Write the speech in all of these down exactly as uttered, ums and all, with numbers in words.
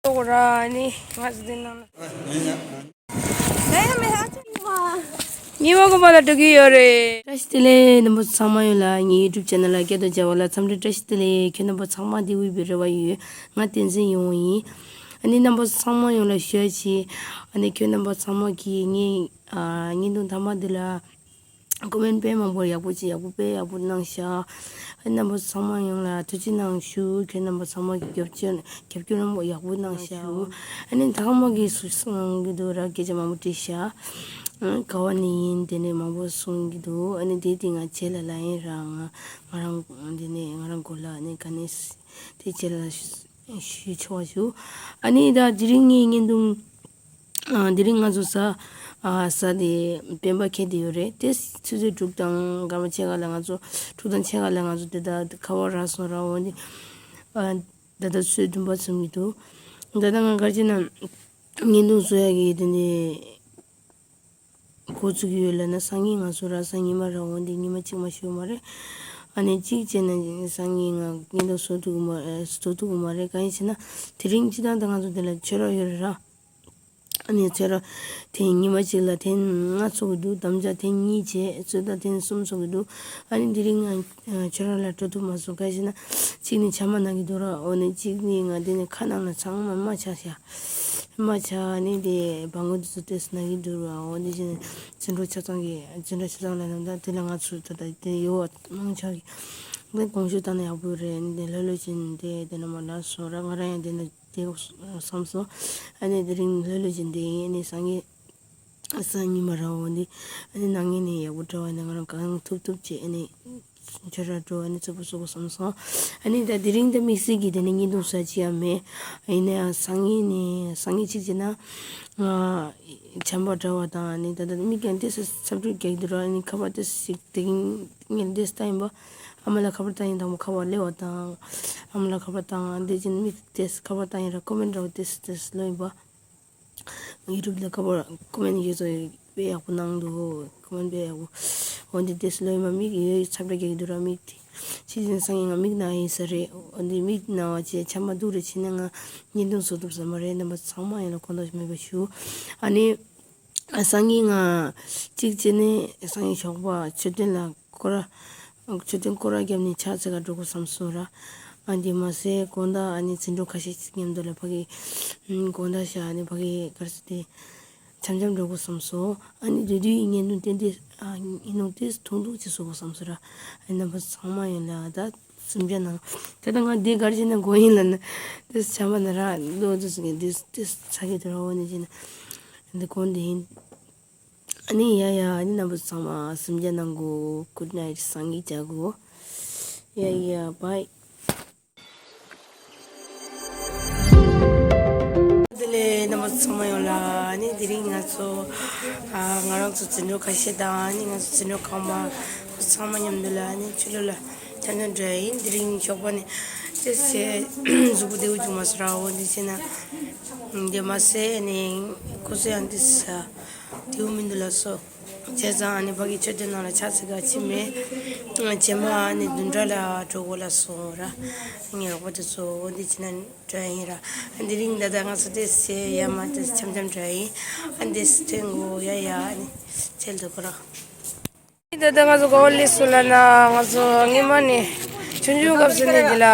ཏོག་ར་ནི་ང་ཚོ་འདི་ནང་ལ། ཉི་མ་གོ་མ་ལ་འགྲོ་གི་ཡོད་རེད། བཀྲ་ཤིས་བདེ་ལེགས། རྣམ་པ་ཚང་མ་ཡོད་ལ་ངའི་YouTube channel་ལ་སྐད་དུ་བྱ་བ་ལ་འཚམས་འདྲི་བཀྲ་ཤིས་བདེ་ལེགས། ཁྱོད་རྣམ་པ་ཚང་མ་བདེ་པོ་ཡོད་པའི་རེ་བ་ཡོད། ང་བསྟན་འཛིན་ཡོང་ཡིན། ཨ་ནི་རྣམ་པ་ཚང་མ་ཡོང་ལ་ཞུ་ཡ་ཆེ། ཨ་ནི་ཁྱོད་རྣམ་པ་ཚང་མ་གིས་ངའི་ཨ་བརྙན་ཐུང་མཐའ་མ་འདི་ལ་comment་དཔེ་མང་པོ་ཡག་པོ་ཅིག་ཡག་པོ་དཔེ་ཡག་པོ་གནང་ཤག་རྣམ་པ་ཚང་མ་ཡོང་ལ་ཐུགས་རྗེ་གནང་ཞུ། ཁྱོད་རྣམ་པ་ཚང་མ་གི་རྒྱབ་སྐྱོར་རྒྱབ་སྐྱོར་རྣམ་པ་ཡག་པོ་གནང་ཤག་ཨ་ནི་ད་ག་མ་གི་སུ་གསུང་གི་འདུག་ར། སྐད་ཆ་མང་པོ་དྲིས་ཤག་ག་བ་ནས་ཡིན་དེ་ནས་མང་པོ་གསུང་གི་འདུག་ཨ་ནི་དེ་དེ་ང་བྱེད་ལ་ལ་ཡིན་ར། ང་ང་རང་དེ་ནས་ང་རང་གོ་ལ་ཨ་ནི་ག་ནས་དེ་བྱེད་ལ་ཞུ་ཆོག་ཞུ། ཨ་ནི་ད་དེ་རིང་ངའི་བརྙན་ཐུང་ཨ་དེ་རིང་ང་ཚོ་ས་ཨ་ས་དེ་སྤེན་པ་ཁེལ་དེ་ཡོད་རེད། དེ་ཆུ་ཚོད་དྲུག་དང་སྐར་མ་ཕྱེད་ཀ་ལ་ང་ཚོ་དྲུག་དང་ཕྱེད་ཀ་ལ་ང་ཚོ་དེ་ད་ཁ་བ་རག་སོང་ར། འོ་འདི་ཨ་ད་ལྟ་ཆུ་ཚོད་བདུན་པ་ཚུན་གྱི་འདུག་ད་ལྟ་ང་གར་ཅི་ན་བརྙན་ཐུང་བཟོ་ཡ་གི་དེ་འདི་འགོ་ཚུགས་ཀྱི་ཡོད་ལབ་ན་སང་ཉིན་ང་ཚོ་ར་སང་ཉི་མ་ར། འོ་འདི་ཉི་མ་གཅིག་མ་ཞུ་མ་རེད། ཨ་ནི་གཅིག་བྱས་ན་སང་ཉིན་ང་བརྙན་ཐུང་བཟོ་ཐུབ་ཀྱི་མ་བཟོ་ཐུབ་ཀྱི་མ་རེད། གང་ཡིན་ཟེར་ན་དེ་རིང་སྤྱི་བཏང་དུ་ང་ཚོ་འདི་ལ་ཆོས་ར་ཡོད་རེད་ར། ཨ་ནི་ཆོས་ར་དེ་ཉི་མ་གཅིག་ལ་ཐེངས་ལྔ་ཚོགས་ཀྱི་འདུག་དམ་བཅའ་ཐེངས་གཉིས་བྱས། རྩོད་ཟླ་ཐེངས་གསུམ་ཚོགས་ཀྱི་འདུག་ཨ་ནི་དེ་རིང་ང་ཆོས་ར་ལ་འགྲོ་ཐུབ་མ་སོང་། གང་ཡིན་ཟེར་ན་གཅིག་ནི་ཇ་མ་ན་གི་འདུག་ར། འོ་ནི་གཅིག་ནི་ང་འདི་ནས་ཁ་ནང་ལ་ཚང་མ་རྨ་ཆགས་ཤག་རྨ་ཆགས་ནི་དེ་སྦྲང་མགོ་འདི་ཚོ་ཏོག་ཙམ་ན་གི་འདུག་ར། འོ་འདི་བྱས་ནས་འཛིན་གྲོགས་ཆ་ཚང་གི་འཛིན་གྲོགས་ཆ་ཚང་ལ་ནང་ད་དེ་ལ་ང་ཚོ་ད་ལྟ་དེ་ཡོད་པ་མང་ཆགས་ཀྱི་ནི་གོང་ཞུ་བཏང་ན་ཡག་པོ་རེད། ནི་དེ་ལྷོད་ལྷོད་བྱས་ནས་དེ་དེ་ན་མ་ལ་སོང་ར། ང་རང་ཡང་དེ་ན་དེ་བསམ་སོང་། ཨ་ནི་དེ་རིང་ལྷོད་ལྷོད་བྱས་ནས་དེ་ཡིན་ནི་སང་ཉིན་སང་ཉིན་མ་ར། འོ་འདི་ཨ་ནི་ནང་ངེས་ནས་ཡག་པོ་འགྲོ་བ་ནི་ང་རང་གང་ཐུབ་ཐུབ་བྱས་ཨ་ནི་ཆོས་ར་འགྲོ་ཨ་ནི་ཚོ་པོ་སོ་པོ་བསམ་སོང་། ཨ་ནི་ད་དེ་རིང་ད་དམིགས་བསལ་གྱི་དེ་ནི་བརྙན་ཐུང་ས་ཅི་ཡང་མེད། ཡིན་ན་ཡང་སང་ཉིན་ནས་སང་ཉིན་གཅིག་བྱས་ན་ང་བྱམས་པ་འདྲ་བ་དང་ཨ་ནི་ད་ད་མིག་ཀྱང་ཏོག་ཙམ་ཚབ་འཁྲུག་རྒྱག་གི་འདུག་ར། ཨ་ནི་ཁ་པར་ཏོག་ཙམ་ཞིག་དེ་གིན་ངས་ཏོག་ཙམ་བཏང་ཡིན་པ། ཨ་མ་ལ་ཁ་པར་བཏང་ཡིན་དང་པོ་ཁ་པར་སླེབས་པ་དང་། ཨ་མ་ལ་ཁ་པར་བཏང་། དེ་བཞིན་མིག་ཏོག་ཙམ་ཁ་པར་བཏང་ཡིན་ར། ཀོ་མེན་འདྲ་བོ་ཏོག་ཙམ་ཏོག་ཙམ་ལོས་ཡིན་པ། ཡུ་ཊུབ་ལ་ཁ་པར་ཀོ་མེན་ཡོད་ཚོ་དཔེ་ཡག་པོ་གནང་འདུག་ཀོ་མེན་དཔེ་ཡག་པོ། འོ་འདི་ཏོག་ཙམ་ལོས་ཡིན་པ། མིག་ཡོད་ཚབ་འདྲ་རྒྱག་གི་འདུག་ར། མིག་དེ་ཕྱི་ཕྱིན་སང་ཉིན་ང་མིག་ན་ཡིན་ས་རེད། འོ་འདི་མིག་ན་བ་བྱས་ཆམ་པ་སྡུག་རེ་བྱས་ན་ང་བརྙན་ཐུང་བཟོ་ཐུབ་ས་མ་རེད། རྣམ་པ་ཚང་མ་ཡིན་ལ་དགོངས་དག་མེད་པ་ཞུ། ཨ་ནི། སང་ཉིན་ང་གཅིག་བྱས་ནས་སང་ཉིན་ཞོགས་པ་མཆོད་རྟེན་ལ་སྐོར་ར། མཆོད་རྟེན་སྐོར་ར་བརྒྱབ་ནས་ཕྱག་འཚལ་ག་འགྲོ་དགོས་བསམ་སོང་ར། ཨ་འདི་མ་ཟད་དགོང་དག་ཨ་ནི་འཛིན་གྲོགས་ཁ་ཤས་ཤིག་མཉམ་དུ་ལ་ཕ་གི་དགོང་དག་ཞག་ཨ་ནི་ཕ་གི་གར་སི་དེ་འཆམ་འཆམ་འགྲོ་དགོས་བསམ་སོང་། ཨ་ནི་དུས་དུས་ཡིན་ངན་དུ་ཏན་ཏན་ཨ་ཡིན་ནོ་ཏེ་ཐུང་ཐུང་ཅིག་བཟོ་དགོས་བསམ་སོང་ར། ཨ་ནི་རྣམ་པ་ཚང་མ་ཡོད་ལ་ད། སེམས་ཅན་ནང་། དེ་ལྟ་ང་འདི་གར་བྱས་ན་དགོས་ཡིན་ལ་ན། དེ་བྱམས་པ་ན་ར་ལོ་དུ་སུ་གི་འདི་དེ་ཚ་གི་དུ་ར་འོ་ནི་བྱས་ན། འདི་གོན་འདི་ཡིན། ཨ་ནི་ཡ་ཡ་ཨ་ནི་རྣམ་པ་ཚང་མ་སེམས་ཅན་ནང་གོ་གུད་ནའིཊ་སང་གི་ཅག་གོ། ཡ་ཡ་བྷའི། དེ་ལས་རྣམ་པ་ཚང་མ་ཡོང་ལ་ཨ་ནི་དེ་རིང་ང་ཚོ་ཨ་ང་རང་ཚོ་འཛིན་གྲོགས་ཁ་ཤས་དང་ཨ་ནི་ང་ཚོ་འཛིན་གྲོགས་ཁང་པ་ཚང་མ་མཉམ་དུ་ལ་ཨ་ནི་ཆུ་ལོ་ལ། ཐ་ན་འདྲ་ཡིན་དེ་རིང་ཞོགས་པ་ནས་ཏེ་སེ་གཟུགས་པོ་བདེ་བོ་བྱུང་མ་སོང་ར། འོ་འདི་བྱས་ན་འདི་མ་ཟད་ནས་ཁོ་ཚོ་ཡང་ཏེ་ས་བདེ་བོ་མི་འདུག་ལ་སོ། བྱས་ཙང་ཨ་ནི་ཕ་གི་མཆོད་རྟེན་ནང་ལ་ཕྱག་འཚལ་ག་ཕྱིན་མེད། རྗེས་མ་ཨ་ནི་བདུན་ཕྲག་ལ་འགྲོ་དགོས་ལ་སོང་ར། ངའི་རོགས་པ་དེ་ཚོ་འོ་འདི་བྱས་ན་འདྲ་ཡིན་ར། ཨ་དེ་རིང་ད་ལྟ་ང་ཚོ་ཏེ་སེ་ཡ་མ་ཏེ་འཆམ་འཆམ་འདྲ་ཡིན། ཨ་འདི་སེ་ཐོན་གོ་ཡ་ཡ་ཨ་ནི་ཆེལ་དུ་ཁོ་ར། ད་ལྟ་ང་ཚོ་ག་བ་སླེབས་སོང་ལབ་ན་ང་ཚོ་སྔོན་མ་ནས་ཆུང་ཆུང་སྐབས་སུ་ནས་འདི་ལ་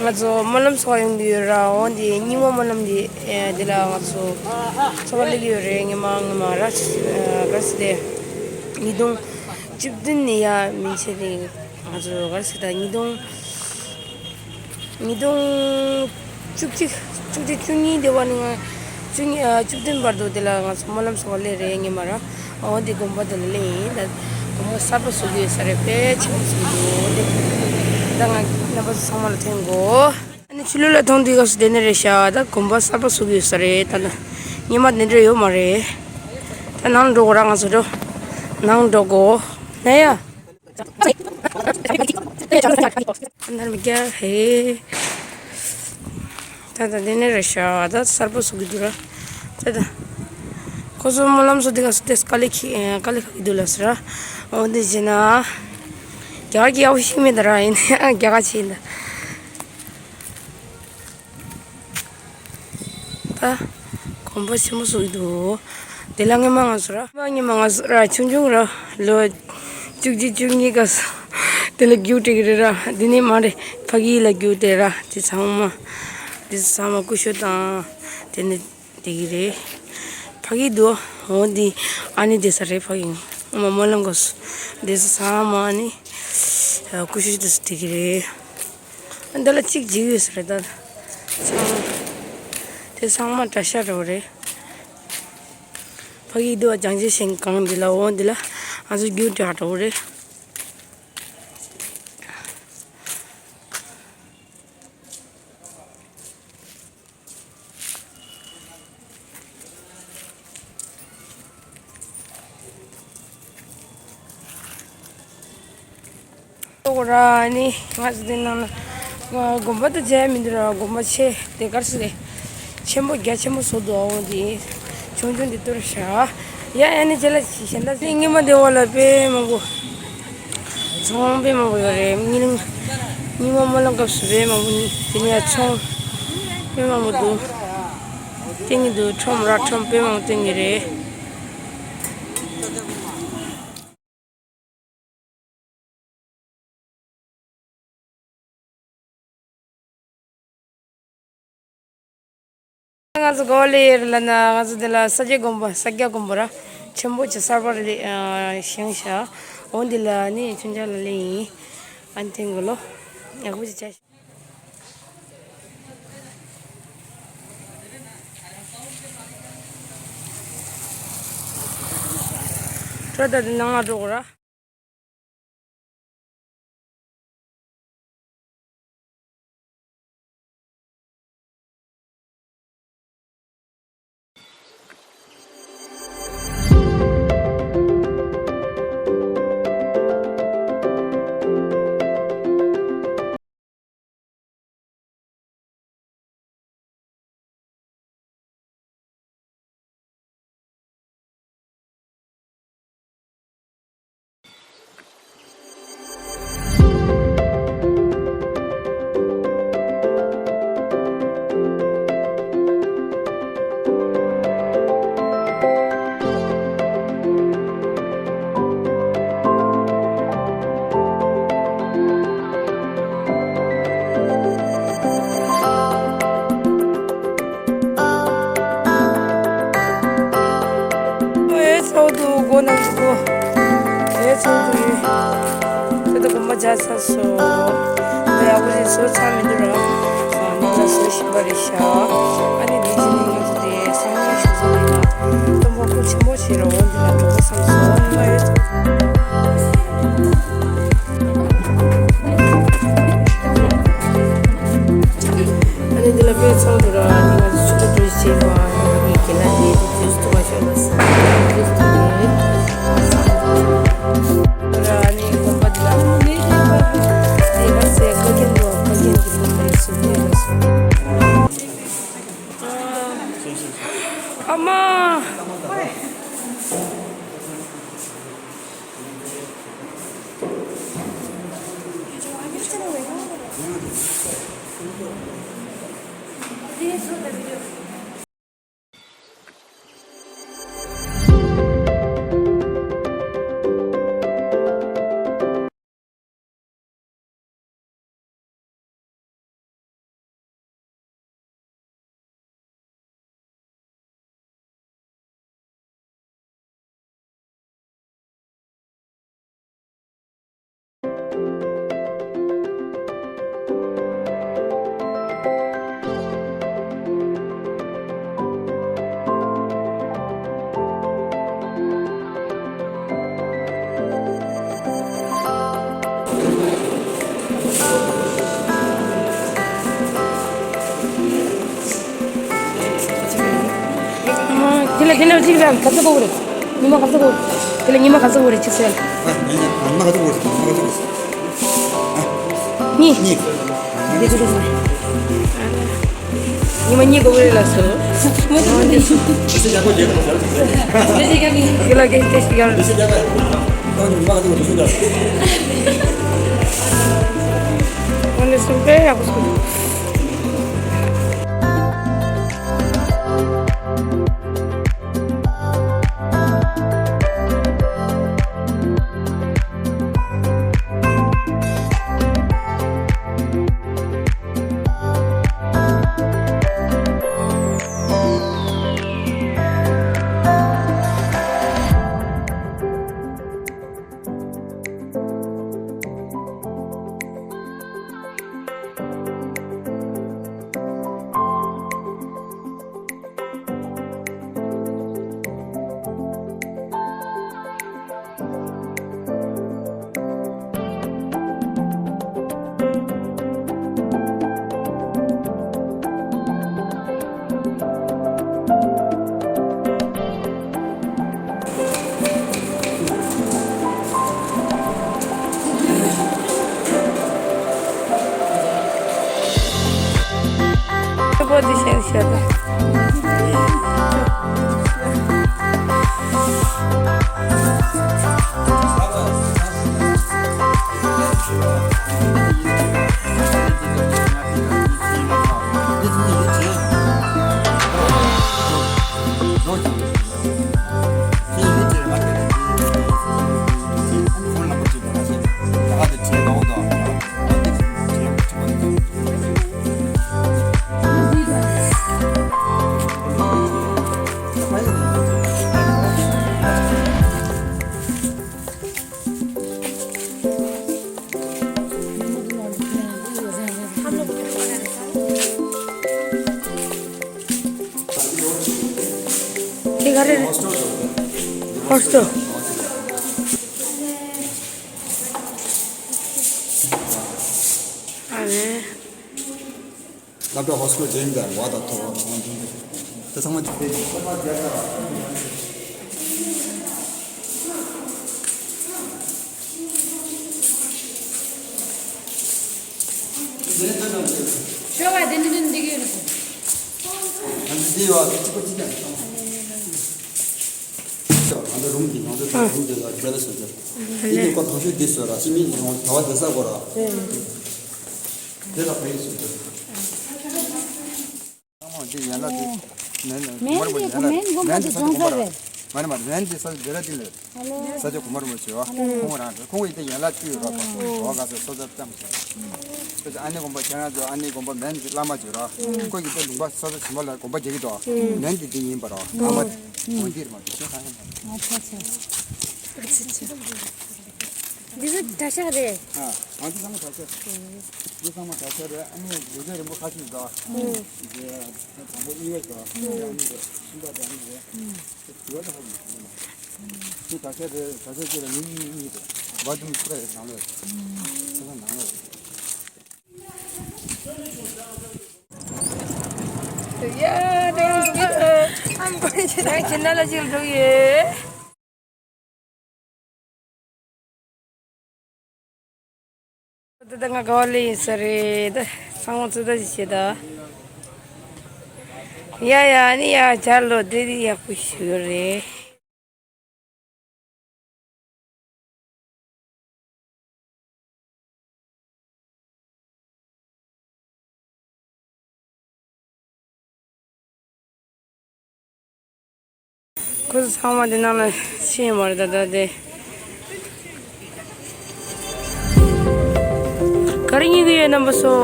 ང་ཚོ་སྨོན་ལམ་ཚོགས་ཡོང་གི་ཡོད་ར། འོ་འདི་རྙིང་མ་སྨོན་ལམ་འདི་འདི་ལ་ང་ཚོ་ཚོགས་པ་སླེབས་ཀྱི་ཡོད་རེད། སྔོན་མ་སྔོན་མ་ར་ག་རེ་ཟེར་དེ་ཉིས་སྟོང་བཅུ་བདུན་ནས་ཡ་མིན་ཆད་དེ་ང་ཚོ་ག་རེ་ཟེར་ད་ཉིས་སྟོང་ཉིས་སྟོང་བཅུ་གཅིག་བཅུ་གཅིག་བཅུ་གཉིས་དེ་བ་ནི་ང་བཅུ་གཉིས་ཨ་བཅུ་བདུན་བར་དུ་དེ་ལ་ང་ཚོ་སྨོན་ལམ་ཚོགས་པ་སླེབས་རེད་སྔོན་མ་ར། འོ་འདི་དགོན་པ་དེ་ལ་སླེབས་ཡིན། ད་དགོན་པ་གསར་པ་བཟོ་གི་ཡོད་ས་རེད། དཔེ་ཆེན་པོ་བཟོ་གི་འདུག་འོ་འདི་ད་ང་རྣམ་པ་ཚོ་ཚང་མ་ལ་ཐོན་གོ། ཨ་ནི་ཆུ་ལུ་ལ་ཐོན་དུས་སྐབས་སུ་དེ་ནས་རེད་ཤག་ད་དགོན་པ་གསར་པ་བཟོ་གི་ཡོད་ས་རེད། ད་ན་སྔོན་མ་དེ་འདྲ་ཡོད་མ་རེད། ད་ནང་འགྲོ་དགོས་ར། ང་ཚོ་འགྲོ་ནང་འགྲོ་དགོས་ན་ཡ། ད་ད་དེ་ནས་རེད་ཤག་ད་གསར་པ་བཟོ་གི་འདུག་ར། ད་ད་ཁོ་ཚོ་སྨོན་ལམ་ཚོགས་དུས་སྐབས་སུ་ཏེ་དཀའ་ལས་ཁག་དཀའ་ལས་ཁག་གི་འདུག་ལབ་སོང་ར། འོ་འདི་བྱས་ན་རྒྱ་གར་གྱི་ཡག་པོ་ཤེས་མེད་ད་ར། ཡིན་ན་ཡང་རྒྱ་གར་ཆེ་ཡིན་ད། ཨ། གོམ་པ་ཆེན་པོ་བཟོ་གི་འདུག་དེ་ལ་སྔོན་མ་ང་ཚོ་ར། སྔོན་མ་ང་ཚོ་ར་ཆུང་ཆུང་ར་ལོ་བཅུ་གཅིག་བཅུ་གཉིས་སྐབས་སུ་དེ་ལ་རྒྱུགས་སྤྲད་ཀྱི་རེད་ར། དེ་ནས་མ་རེད། ཕ་གི་ལ་རྒྱུགས་སྤྲད་ར། དེ་ཚང་མ་དེ་ཚང་མ་ཀུ་ཤུ་དང་དེ་ནས་དེ་གི་རེད། ཕ་གི་འདུག་འོ་འདི་ཨ་ནི་བསྡད་ས་རེད། ཕ་གི་ངོ་མ་སྨོན་ལམ་སྐབས་སུ་བསྡད་ས་ཚང་མ་ཨ་ནི་ཀུ་ཤུ་དེ་ཚོ་དེ་གི་རེད། འདི་ལ་གཅིག་འཇིག་ཡོད་ས་རེད་ད། ཚང་མ། དེ་ཚང་མ་གྲྭ་ཤག་འདྲ་བོ་རེད། ཕ་གི་འདི་བ་ལྗང་ཅན་ཞིང་ཁང་འདི་ལ་འོ་འདི་ལ་ང་ཚོ་རྒྱུགས་སྤྲད་འདྲ་བོ་རེད། ཨོ་ར་ནི་ང་ཚོ་འདི་ནང་ལ་དགོན་པ་དུ་མཇལ་མི་འདུག་ར། དགོན་པ་ཆེ་དེ་གར་སི་རེད། ཆེན་པོ་རྒྱ་ཆེན་པོ་བཟོ་འདུག་འོ་འདི་ཆུང་ཆུང་འདི་ཏུར་ཤ་ཡ་ཨ་ནི་ཅེ་ལ་གཞན་དག་ནི་ཉི་མ་འདི་འོ་ལ་དཔེ་མང་པོ། ཚོང་དཔེ་མང་པོ་ཡོད་རེད། ཉི་ཉི་མ་སྨོན་ལམ་སྐབས་སུ་དཔེ་མང་པོ་ནི་དེ་ནས་ཚོང་དཔེ་མང་པོ་འདུག་སྟོན་གྱི་འདུག་ཁྲོམ་ར་ཁྲོམ་དཔེ་མང་པོ་སྟོན་གྱི་རེད། ང་ཚོ་གོ་ལེ་ཡེར་ལ་ན་ང་ཚོ་འདི་ལ་ས་སྐྱ་དགོན་པ་ས་སྐྱ་དགོན་པ་ར་ཆེན་པོ་ཆེ་གསར་པ་རེད། ཨ་བཞེངས་ཤག་འོ་འདི་ལ་ནི་ཆུང་ཆུང་ལ་ལེ་ཡིན། ཨན་ཐེང་གོ་ལོ། ཡག་པོ་ཅིག་བྱ། འགྲོ་ད་འདི་ནང་ལ་འགྲོ་དགོས་ར། ཨེ་ཚོགས་འདུ་སྒོ་ནང་དུ་སྒོ། ཨེ་ཚོགས་འདུ་ཡིན། ད་ལྟ་དགོན་པ་རྒྱག་ཚར་སོང་། ད་ཡག་པོ་ཞིག་བཟོ་ཚར་མི་འདུག་ར། ཨ་ནི་ལ་བཟོ་བཞིན་པ་རེད་ཤག་ཨ་ནི་འདི་བྱས་ནས་ང་ཚོ་དེ་སང་ཉིན་ཞུ་ས་ཡིན་ལ། སྟོན་པ་སྐུ་ཆེན་པོ་ཞིག་ར་འོ་འདི་ལ་འགྲོ་དགོས་བསམ་སོང་། ཨ་ནི་ང་ཡོད། ཨ་ནི་འདི་ལ་དཔེ་ཚོགས་འདུ་ར་ནི་ང་ཚོ་ཆུ་ཚོད་དྲུག་བྱས་པ་ཡིན་པ་ངའི་རྒན་ལགས་དེ་དུས་ཚོད་ཐུག་པ་ཤོར་ལ་ས་དུས་ཚོད་ཐུག་རེད། ར་ནི་དགོན་པ་འདི་ལ་དེ་ག་ཚེ་བཀའ་བརྒྱད་འདུག་བཀའ་བརྒྱད་འདི་ཚོ་དཔེ་སུ་ཕེབས་ལ་སོང་། ཨ་མ། དེ་ལ་དེ་ལ་གཅིག་རང་ག་ཚོད་དགོས་རེད། ཉི་མ་ག་ཚོད་དགོས། དེ་ལ་ཉི་མ་ག་ཚོད་དགོས་རེད་ཅིག་གསལ། ཉི་མ་ག་ཚོད་དགོས་རེད། ཉི་མ་ག་ཚོད་དགོས་རེད། གཉིས། གཉིས། དེ་ཚོ་དེ་ཚོ། ཉི་མ་གཉིས་དགོས་རེད་ལ་སོ། དེ་ལ་སྐད་སྐད་ཞིག་ཡང་། ཨོ་ནི་སུ་དཔེ་ཡག་པོ་སོང་། དེ་བཤད་བཤད་དང་། དེ་ག་རེ་རེད། ཧོ་སི་ཊེལ། ཨ་རེ། སློབ་གྲྭ་ཧོ་སི་ཊེལ་ཇེན་དང་ཝ་དང་ཐོ་བ་ཁོང་ཐུང་དེ་ཚང་མ་ཅིག་དེ་ཚང་མ་རྒྱ་ཆེ་བ། ཤོ་བ་དེ་འདི་འདི་འདི་གི་རུ། ཨ་འདི་འདི་བ་གཅིག་པ་གཅིག་ཀྱང་ཚང་མ། ང་ཚོ་རུམ་འདི་ང་ཚོ་རུམ་འདི་ལ་རྒྱ་ལ་སོ་རྒྱ། འདི་ནི་ཁོ་ཐང་ཤོས་འདི་སོ་ར་ཅི་མིན་ང་ཚོ་བ་དེ་ས་གོ་ར། དེ་ལ་ཕན་ཡོན་སོ་རྒྱ། ཚང་མ་འདི་ཡན་ལག་འདི་མེན་མེན་གོ་མར་མོ་འདི་ཡན་ལག་གོ་མར་མོ་འདི་འདི་ཡོང་ས་རེད། མ་རེད་མ་རེད་མེན་འདི་ས་འདི་ར་འདི་ལ། ས་ཆ་གོ་མར་མོ་ཆེ་བ། ཁོང་རང་རེད། ཁོང་ཡིན་ཏེ་ཡན་ལག་བཅུ་ཡོད་ར། འོ་ག་ས་སོ་ཚབ་ཙམ་ཆེ། ཨ་ནེ་དགོན་པ་ཁྱེད་རང་ཚོ་ཨ་ནེ་དགོན་པ་མེན་འདི་བླ་མ་བརྗོད་ར། ཁོ་ཡིན་ཏེ་ལུང་པ་སོ་ཚབ་ཆེན་པོ་ལ་དགོན་པ་རྒྱག་གི་འདུག་མེན་འདི་འདི་ཡིན་པ་ར། ཨ་མ་འོ་འདི་རེད་མ་འདི་ཆོས་ཁང་ཡིན་པ། ཨ་ཆ་ཆ། འདི་ཚོ་གྲྭ་ཤག་རེད། ཨ་ང་ཚོ་ཚང་མ་གྲྭ་ཤག་འདི་ཚང་མ་གྲྭ་ཤག་རེད། ཨ་ནི་ལུས་རྩལ་རིམ་པ་ཁ་ཤས་འདུག་འདི་དང་པོ་གཉིས་ཡོད་འདུག་འདི་ཨ་ནི་རེད། གསུམ་པ་འདི་ཨ་ནི་རེད། འདི་བ་ད་ཧ་གོ་མི་འདུག་འདི་གྲྭ་ཤག་རེད། གྲྭ་ཤག་གཅིག་ལ་མི་གཉིས་གཉིས་རེད། བ་དུམ་ཁྲི་ཁ་ཡོད་ནང་ལོགས་ཁྲི་ཁ་ནང་ལོགས་རེད། ཡ་ད་ཁྱེད་ན་ལ་ཅིག་འགྲོ་ཡེ། ད་ད་ང་ག་བ་ལེ་ཡིན་ས་རེད། ད་ཚང་མ་ཚོ་ད་ཅི་བྱེད་ད། ཡ་ཡ་ཨ་ནི་ཡ་ཇ་ལོ་དེ་དེ་ཡག་པོ་ཞུ་རེད། ཁོ་ཚོ་ཚང་མ་དེ་ནང་ལ་ཕྱིན་མ་རེད་ད་ད་དེ། ག་རེ་རྙེད་ཀྱི་ཡོད་རྣམ་པ་ཚོ།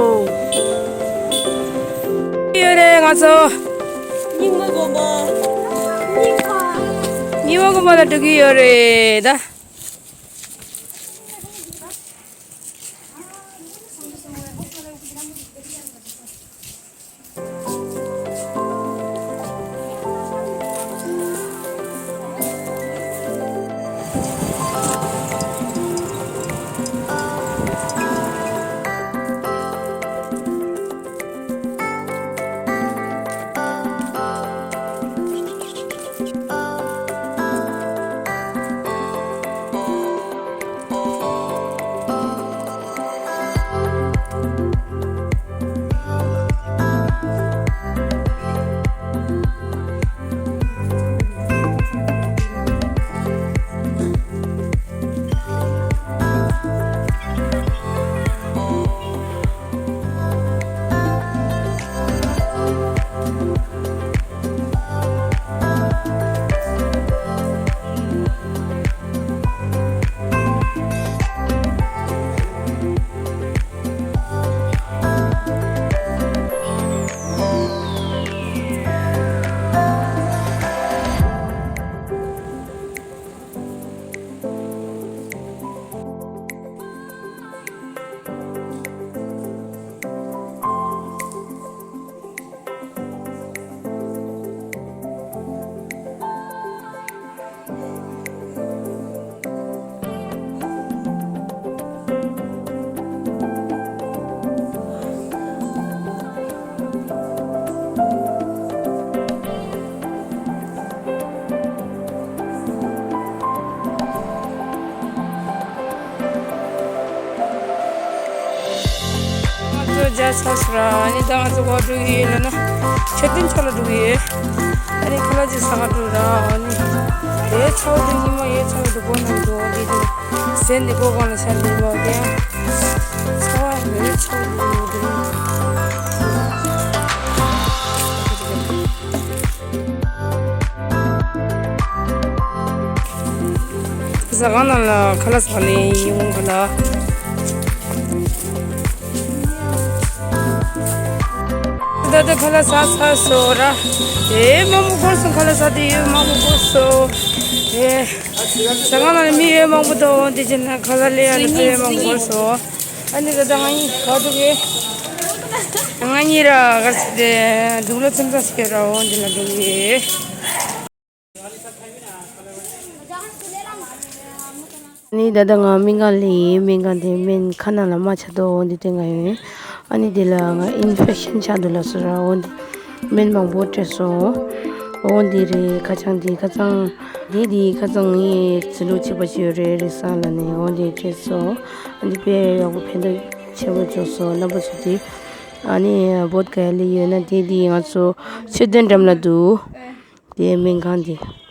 ཡོད་རེད་ང་ཚོ། རྙིང་མ་དགོན་པ། རྙིང་མ། རྙིང་མ་དགོན་པ་ལ་འགྲོ་གི་ཡོད་རེད་ད། ཚ་སུ་ར་ཨ་ནི་ད་ང་ཚོ་ག་འགྲོ་གི་ཡོད་ལབ་ན། མཆོད་རྟེན་ཕྱོགས་ལ་འགྲོ་གི་ཡོད། ཨ་ནི་ཁ་ལག་ཅིག་ཟ་ག་འགྲོ་ར་ཨ་ནི། དེ་ཚ་བ་དེ་ཉི་མ་ཡོད་ཚ་བ་དེ་སྒོ་ནང་འགྲོ་དེ་དེ། ཟས་འདི་སྒོ་གང་ལ་ཤར་འདི་མ་དེ་ཡང་། ཚ་བ་ཡོད་ཚ་བ་འགྲོ་གི་ཡོད་དེ། ཟ་ཁང་ནང་ལ་ཁ་ལག་ཟ་ནས་ཡོང་གི་ལ། ད་ལྟ་ཁ་ལག་ཟ་ཚར་སོང་ར། ཨེ་མང་པོ་འཁོར་སོང་། ཁ་ལག་ཟ་དུས་ཡོད་མང་པོ་འཁོར་སོང་། ཨེ། ཟ་ཁང་ནང་ལ་མི་ཡོད་མང་པོ་འདུག་འདི་བྱས་ན་ཁ་ལག་ལེན་ཡ་ལ་ཕ་ཡོད་མང་པོ་འཁོར་སོང་། ཨ་ནི་ད་ལྟ་ང་གཉིས་ག་འགྲོ་གི། ང་གཉིས་ར་གར་ཚེ་དེ་དུག་ལོག་ཚོན་ཁྲ་ཟེར་ར་འོ་འདི་ལ་འགྲོ་གི། ནི་ད་ལྟ་ང་སྨན་ཁང་ལ་ཡིན། སྨན་ཁང་དེ་སྨན་ཁ་ནང་ལ་མ་ཆགས་འདུག་འོ་འདི་སྟོན་ག་ཡོང་ཡིན། ཨ་ནི་དེ་ལ་ང་ཨིན་ཕེག་ཤན་ཆགས་འདུག་ལབ་སོང་ར། འོ་འདི་སྨན་མང་པོ་སྤྲད་སོང་། འོ་འདི་རེད། ཁ་ཆང་འདི་ཁ་ཚང་། འདི་འདི་ཁ་ཚང་ངའི་ཚེ་ལུགས་གཅིག་པ་ཞིག་ཡོད་རེད། རེད་ས་ལ་ནས་འོ་འདི་སྤྲད་སོང་། ཨ་འདི་དཔེ་ཡག་པོ་ཕན་ཐོགས་ཆེན་པོ་བྱུང་སོང་། རྣམ་པ་ཚོ་དེ་ཨ་ནི་བོད་ག་ཡ་ལ་ཡོད་ན་དེ་འདི་ང་ཚོ་མཆོད་རྟེན་འགྲམ་ལ་འདུག་དེ་སྨན་ཁང་འདི།